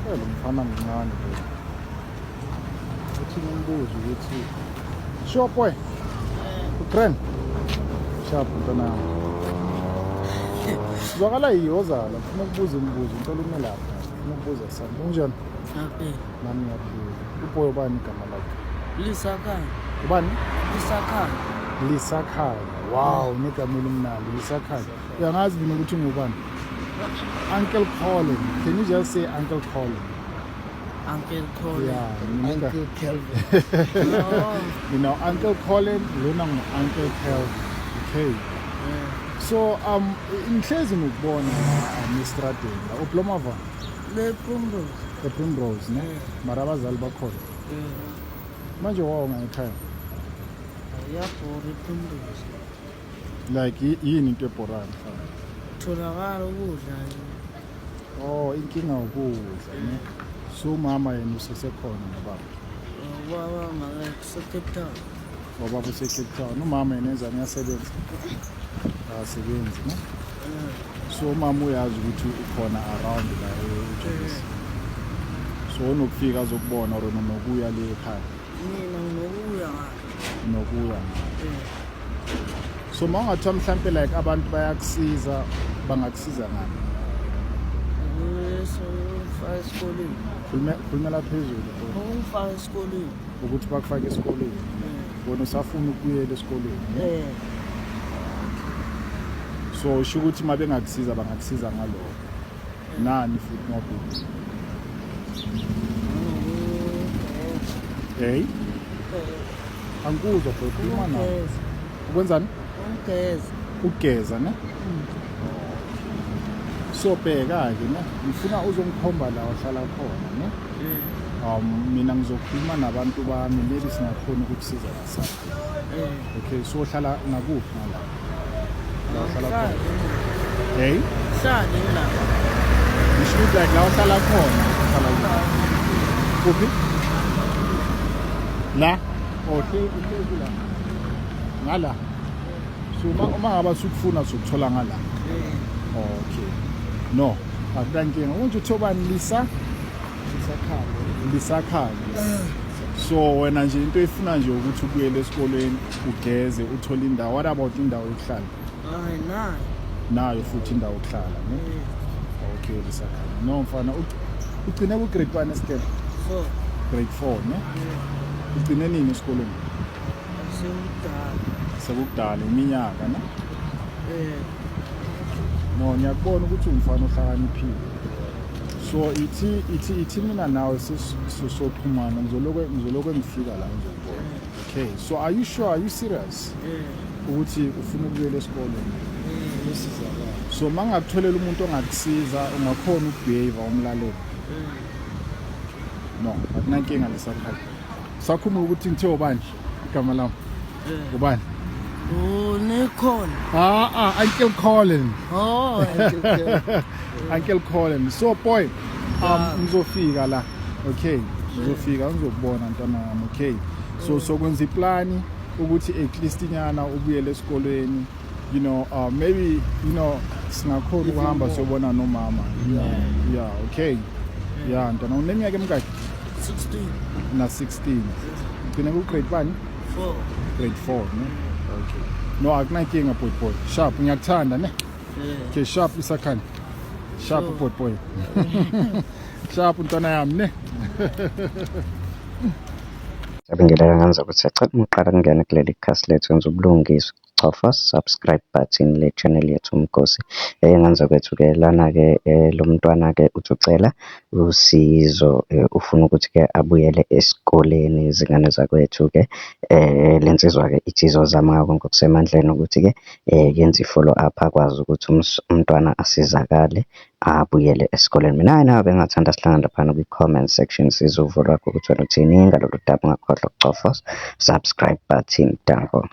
Lo mfana mncane lo. Uthi ngimbuze ukuthi sure boy. Utrend. Sharp mntana yami. Zwakala yiyozala, ngifuna ukubuza imibuzo, ngicela ume lapha. Ngifuna ukubuza something. Unjani? Ngiyaphila. Nami ngiyaphila. Uboy ubani igama lakhe? Lisakhaya. Ubani? Lisakhaya. Lisakhaya. Wow, negama elimnandi, Lisakhaya. Uyangazi mina ukuthi ngubani? Uncle Colin. Can you just say Uncle Colin? Uncle Colin. Yeah, mina Uncle Kelvin. Oh. Uncle Colin, lona ngu-Uncle Kelvin. Okay. Yeah. So ngihlezi ngikubona estradeni la uPlomava Le Primrose. ePrimrose ne? Yeah. Mara abazali bakhona. Yeah. Manje wawo ngayikhaya. Iyabhora iPrimrose. Like yini into ebhorayo mhlawumbe? Tholakala ukudla. Oh, inkinga ukudla ne. So umama yena usesekhona nobaba. Ubaba ngakekho se-Cape Town. Ubaba use-Cape Town. Umama yena enzani uyasebenza? Akasebenzi ne? Yeah. So umama uyazi ukuthi ukhona around la eJozi. So unokufika azokubona or nokuya le ekhaya. Mina nginokuya ngapha. Nokuya. Yeah. So uma ungathiwa mhlampe like abantu bayakusiza bangakusiza ngani? Bese ungifaka esikoleni. Khulumela phezulu bro. Ungifaka esikoleni. Ukuthi bakufake esikoleni. Yeah. Wena usafuna ukubuyela esikoleni. Ne? Yeah. So usho ukuthi uma bengakusiza bangakusiza ngalokho. Nani futhi mobile. Hey, angikuzwa bro, khuluma nawe. Ukugeza. Ukwenzani? Ukugeza. Ukugeza ne? So bheka-ke ne, ngifuna uzongikhomba la ohlala khona ne. Yeah. Mina ngizokhuluma nabantu bami maybe singakhona ukukusiza ngasapho. Yeah. Okay, so uhlala ngakuphi ngala? La uhlala Ngihlale. khona. Hey, Ngihlale ngilapha. ngisho ukuthi like la uhlala khona, uhlala kuphi? Kuphi? La? Oh, uhlezi la. Ngala. So uma ngaba sukufuna sukuthola ngala. Yeah. Okay. No, akunankinga. Unje uthobani Lisa? Lisakhaya. Lisakhaya. So wena nje into efuna nje ukuthi ubuyele esikoleni ugeze uthole indawo. What about indawo yokuhlala? Hayi nayo. Nayo futhi indawo yokuhlala, ne? Yeah. Okay, Lisakhaya. No mfana, ugcine ku grade 1 esikoleni. 4. Grade 4, ne? Yeah. Ugcine nini esikoleni? Sekudala. Sekukudala iminyaka, ne? Yeah. No, ngiyakubona ukuthi umfana ohlakaniphile. So ithi mina nawe sisoxhumana ngizolokhu ngifika la ngizokubona. Okay, so are you sure, are you serious? Yeah. Ukuthi ufuna ukubuyela esikoleni? Yeah. Usizakala. So mangakutholela umuntu ongakusiza ungakhona ukubehave umlaleli. Yeah. No, akunankinga lesakhaya. Sakhumula ukuthi ngithe ubani igama lami? Yeah. Ubani? Oh, Nicole. Uncle Colin. Oh, Uncle Kelvin. Uncle Colin. So boy, ngizofika la. Okay, ngizofika ngizokubona ntwana wami, okay. So sokwenza iplani ukuthi at least inyana ubuyele esikoleni. You know, maybe you know singakhona Even ukuhamba more. siyobona nomama. Yeah. Yeah, okay. Yeah, ntwana uneminyaka emingaki? 16. Na 16. Ugcine ku grade 1? 4. Grade 4, ne? Okay. No, akunankinga boy boy. Sharp, ngiyakuthanda ne? Yeah. Okay, sharp Isakhani. Sharp Sure. boy boy. Sharp ntwana yami ne? Sabingelela ngenza ukuthi siyacela uma uqala kungena kuleli khasi lethu wenza ubulungiswa cofa subscribe button le channel yethu Umgosi. Ngenza kwethu-ke lana-ke lo mntwana-ke uthi ucela usizo ufuna ukuthi-ke abuyele esikoleni izingane zakwethu-ke. Le nsizwa-ke ithi izozama ngako konke okusemandleni ukuthi-ke yenze i-follow up akwazi ukuthi umntwana asizakale abuyele esikoleni. Mina nawe bengingathanda sihlangane laphana kwi-comment section sizwe uvo lwakho ukuthi wena uthini ngalolu daba. Ungakhohlwa ukucofa subscribe button. Danko.